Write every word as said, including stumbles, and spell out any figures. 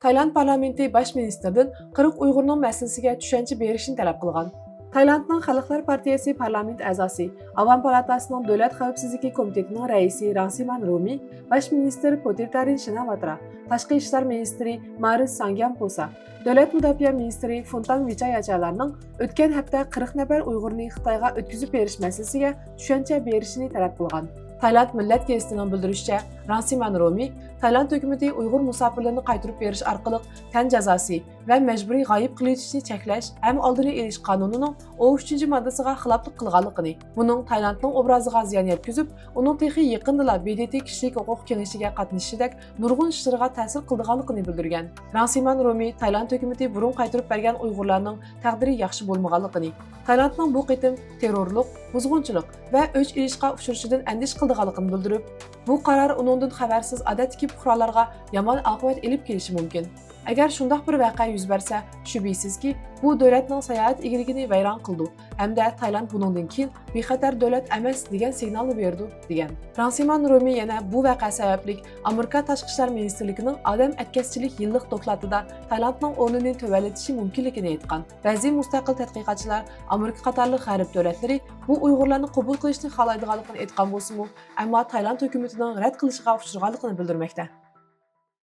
تايلاند پارلامېنتى باش مىنىستىردىن قىرىق ئۇيغۇرنىڭ مەسىلىسىگە چۈشەنچە بېرىشنى تەلەپ قىلغان. تايلاندنىڭ خەلقلەر پارتىيەسى پارلامېنت ئەزاسى، ئاۋام پالاتاسىنىڭ دۆلەت خەۋپسىزلىكى كومىتېتىنىڭ رەئىسى رەڭسىمان رۇمى، باش مىنىستىر پۇتىرتارىن شىناۋاترا، تاشقى ئىشلار مىنىستىرى مارىس سانگيامپوسا، دۆلەت مۇداپىئە مىنىستىرى فۇنتان ۋىچاياچالارنىڭ ئۆتكەن ھەپتە قىرىق نەپەر ئۇيغۇرنى خىتايغا ئۆتكۈزۈپ بېرىش مەسىلىسىگە چۈشەنچە بېرىشىنى تەلەپ قىلغان. تايلاند مىللەت گېزىتىنىڭ بىلدۈرۈشىچە، رەڭسىمان رۇمى تايلاند ھۆكۈمىتى ئۇيغۇر مۇساپىرلىرىنى قايتۇرۇپ بېرىش ئارقىلىق تەن جازاسى ۋە مەجبۇرىي غايىب قىلىۋېتىشنى چەكلەش ھەم ئالدىنى ئېلىش قانۇنىنىڭ ئون ئۈچىنچى ماددىسىغا خىلاپلىق قىلغانلىقىنى، بۇنىڭ تايلاندنىڭ ئوبرازىغا زىيان يەتكۈزۈپ، ئۇنىڭ تېخى يېقىندىلا ب د ت كىشىلىك ھوقۇق كېڭىشىگە قاتنىشىشىدەك نۇرغۇن ئىشلىرىغا تەسىر قىلىدىغانلىقىنى بىلدۈرگەن. رەڭسىمان رۇمى تايلاند ھۆكۈمىتى بۇرۇن قايتۇرۇپ بەرگەن ئۇيغۇرلارنىڭ تەقدىرى ياخشى بولمىغانلىقىنى، تايلاندنىڭ بۇ قېتىم تېررورلۇق، بۇزغۇنچىلىق ۋە ئۆچ ئېلىشقا ئۇچرىشىدىن ئەندىشە قىلىدىغانلىقىنى بىلدۈرۈپ، بۇ قارار ئۇنىڭدىن خەۋەرسىز ئادەتتىكى پۇقرالارغا يامان ئاقىۋەت ئېلىپ كېلىشى مۇمكىن. ئەگەر شۇنداق بىر ۋەقە يۈز بەرسە، شۈبھىسىزكى، بۇ دۆلەتنىڭ ساياھەت ئىگىلىكىنى ۋەيران قىلىدۇ ھەمدە تايلاند بۇنىڭدىن كېيىن بىخەتەر دۆلەت ئەمەس دېگەن سىگنالنى بېرىدۇ، دېگەن. رەڭسىمان رۇمى يەنە بۇ ۋەقە سەۋەبلىك ئامېرىكا تاشقى ئىشلار مىنىستىرلىكىنىڭ ئادەم ئەتكەسچىلىك يىللىق دوكلاتىدا تايلاندنىڭ ئورنىنى تۆۋەنلىتىشى مۇمكىنلىكىنى ئېيتقان. بەزى مۇستەقىل تەتقىقاتچىلار ئامېرىكا قاتارلىق غەرب دۆلەتلىرى بۇ ئۇيغۇرلارنى قوبۇل قىلىشنى خالايدىغانلىقىنى ئېيتقان بولسىمۇ، ئەمما تايلاند ھۆكۈمىتىنىڭ رەت قىلىشىغا ئۇچرىغانلىقىنى بىلدۈرمەكتە.